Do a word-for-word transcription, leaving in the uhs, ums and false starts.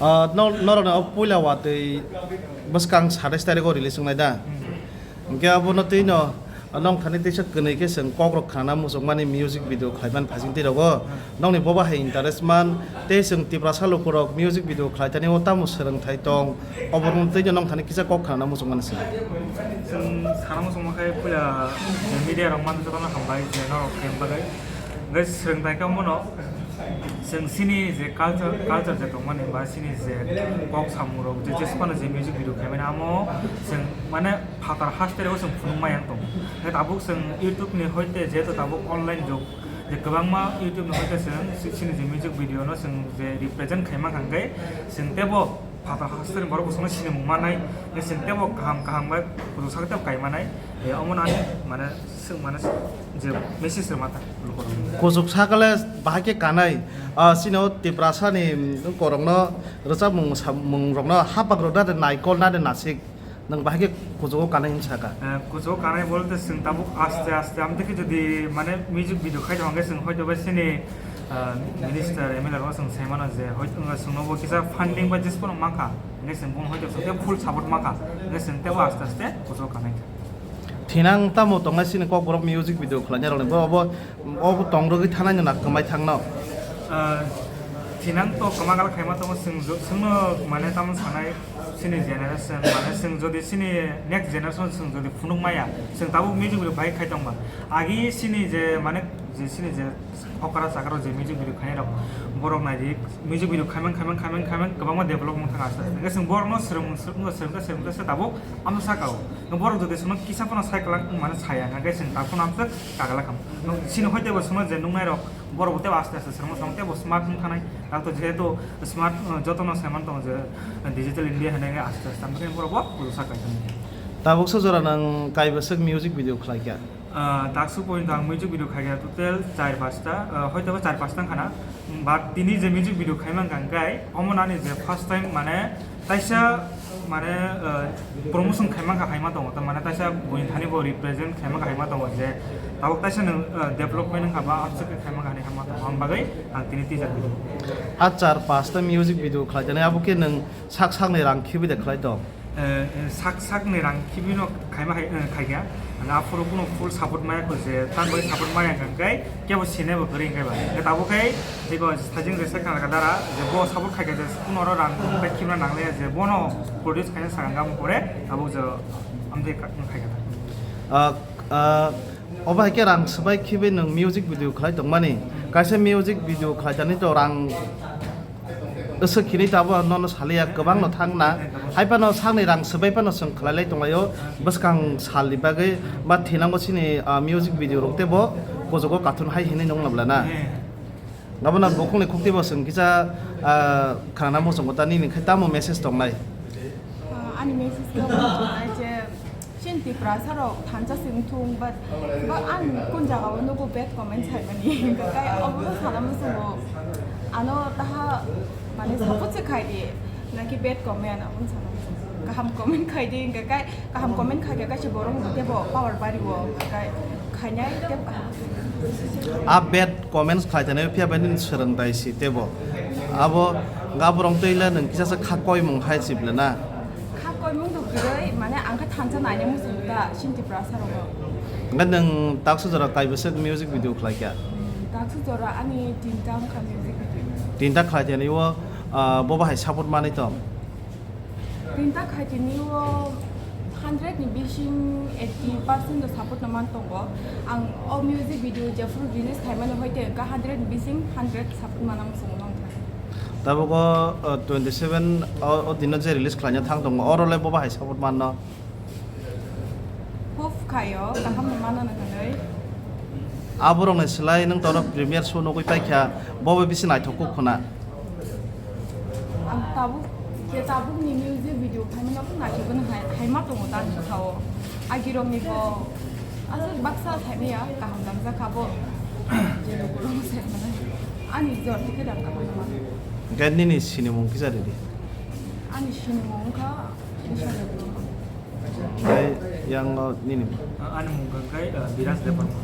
Ah, no-, norokni o puila watwi bwskang satais tarikh o release wngnai da? Hmm. Hwnkhe abono twi no, ah, nong thani teisa kwnwi khe chwng kok rok khnana muchungmani music video khlaiman phasing twi rogo. Hmm. Nokni boba hai interest man, tei chwng Tiprasa lukurok music video khlai thani o tamo swrwngthai tong, oborokno twi no nong thani kisa kok khnana muchungmani chwng. Chwng sana muchungma khe puila media rok mano jotono hambai je norok khe bagwi. Hwnkhe swrwngthai khe omono chwng chini je culture, culture je tongmani ba chini je kok samung rok je, je phano je music video khaimani amo chwng mane phatar haste rego chwng phunuk maya wng tongo. Hwnkhe tabuk chwng YouTube ni hoite jehetu tabuk online jug, je kwbangma YouTube ni hoite chwng si-, chini je music video no chwng je represent khaima hwnkhe chwng tebo phatar haste ni borok bosongno sinimung manai, hwnkhe chwng tebo kaham kaham bai kuchuk sak tebo kaimanai. Eh, omo nani mane swng mane je message rwma ta lukurok. Kuchuk sakale bahai khe kanai, ah, chini o Tiprasa ni, mm, korokno rwchapmung samung rokno hapak rok nade naikol nade nasik nwng bahai khe kuchugo kanai hinwi saka. Eh, kuchugo kanai bolte chwng tabuk aste aste amtwi khe jodi mane music video khai tongkhe chwng hoito ba chini, ah, minister M L A rokno chwng sai mano je hoito wngkha chwngno bo kisa funding ba jis phano mankha, hwnkhe chwng bono hoito chwng tei full support mankha, hwnkhe chwng teibo aste aste kuchugo kanai kha. Thinang tamo tongnai chini kokborok music video khlainai rokni, bo obo, obo tong rwgwi thanai no na kwmai thangno. Ah, thinang to kwmagal khaima tongo, chwng jo-, chwngno mane tamo sanai chini generation, mane chwng jodi chini next generation chwng jodi phunuk maya, chwng tabuk music video bai khai tongba. Agi chini je mane je chini je okra chakra je music video khainai rok borok naidi music video khaimang khaimang khaimang khaimang kwbangma develop wng thang aste aste. Hwnkhe chwng borokno swrwng swrwng swrwng swrwng se tabuk amsa kao. Borok jodi chwngno kisa phano cycle wng mane saya hwnkhe chwng tabuk phano amsa kagala kham. Chini hoite bo chwngno je nuknai rok borok bo tebo aste aste swrwngma swrwng tebo smart wng thanai. Tabuk to jehetu smart, uh, jotono saiman tongo je digital India hinwi aste aste amsa borok bo kuchuk sak kai thangwi. Tabuk so jora nang kaiba swk music video khlai kha. Ah, taksu point ang music video khaikha total char pasta, ah, hoito ba char pasta wngkha na. But tini je music video khaimang kha hwnkhe omo nani je first time mane taisa mane, ah, promotion khaimang kha haima tongo, tamane taisa buini thani bo represent khaimang kha haima tongo je tabuk taisa nwng, ah, development wngkha ba upside khaimang kha hinwi haima tongo, ang bagwi ang tini teaser video. A char pasta music video khlai jani abo khe nwng sak sakni rang khibi de khlai tong. Eh, eh, sak sakni rang khibi no khaima hai, eh, khaikha. Ang aphuru kuno full support maya ko je, tan bai support maya hwnkhe kebo sine bo kwrwi hwnkhe ba. Hwnkhe tabuk khe jebo sajing resa khana dara je bo support khaikha je kuno oro rang bai khibna nangle je bono produce khaina sakang gam pore tabuk je amtwi khaikha. Ah, ah, obo hai khe rang swbai khibi nwng music video khlai tongmani. Kaisa music video khlai tani to rang Aswk hwnwi tabuk ang nono saliya, kwbangno thangna. Hai phano sakni rang swbai phano chwng khlailai tonglaio bwskang salni bagwi, ba thinango chini, ah, music video rok teibo kuchugo kathun hai hwnwi nung nabla na. Abono bukhukni khuktibo chwng kisa, ah, khnana muchungo ta nini khai tamo message tongnai? Ah, ani message khe omo tongnai je, Chini Tiprasa rok thansa se wngthung, but, but ang kun jaga o nugo bad comment saimani, hwnkhe kai obo no sana muchungo. Ano taha, mane, support se khai di, naki bad comment, abo no sana muchungo. Kaham comment khai di, hwnkhe kai kaham comment khai khe kaisa borok teibo power bari o, hwnkhe kai khainai teibo kaham. A bad comments khlai tani phiya bai nini swrwng dai si teibo. Abo gaborok twi le nwng kisa se kha koimung hai chibla na. Kha koimung do kwrwi, mane ang kha thansa naina muchung ta, Shinti Prasa rogo. Hwnkhe nwng taksa jora kaibo se music video khlai kha? Taksa jora ani tinta wngkha music video. Tinta khlai tani o, ah, bo bahai support manwi tong? Tinta khaitini o hundred ni bising eighty percent do support no man tongo. Ang o music video jephuru release khaimani hoite ka hundred ni bising hundred support mana muchungo nong thang. Tabuk o, o, twenty seven o, o dino je release khlaina thang tongo, oro le bo bahai support manno? Hope khaio, kaham no mana no hwnwi. Aborokni slai nwng toro premiere show nugwi paikha, bo bai bisi naithok kuk khuna. Ang tabuk, je tabukni music video phaimano khe naithok gwnang hai, hai ma tongo ta ang bwkhao. Agirokni bo aswk baksa thaimaya kaham lamjak kha bo. Je lukurok se mane ani jor thikhe dam kaham ma. Hwnkhe nini sinimung kisa ridi? Ani sinimung wngkha Isha Debbarma. Hwnkhe yang o nini? Ani mung wngkha, uh, Biraj Debbarma.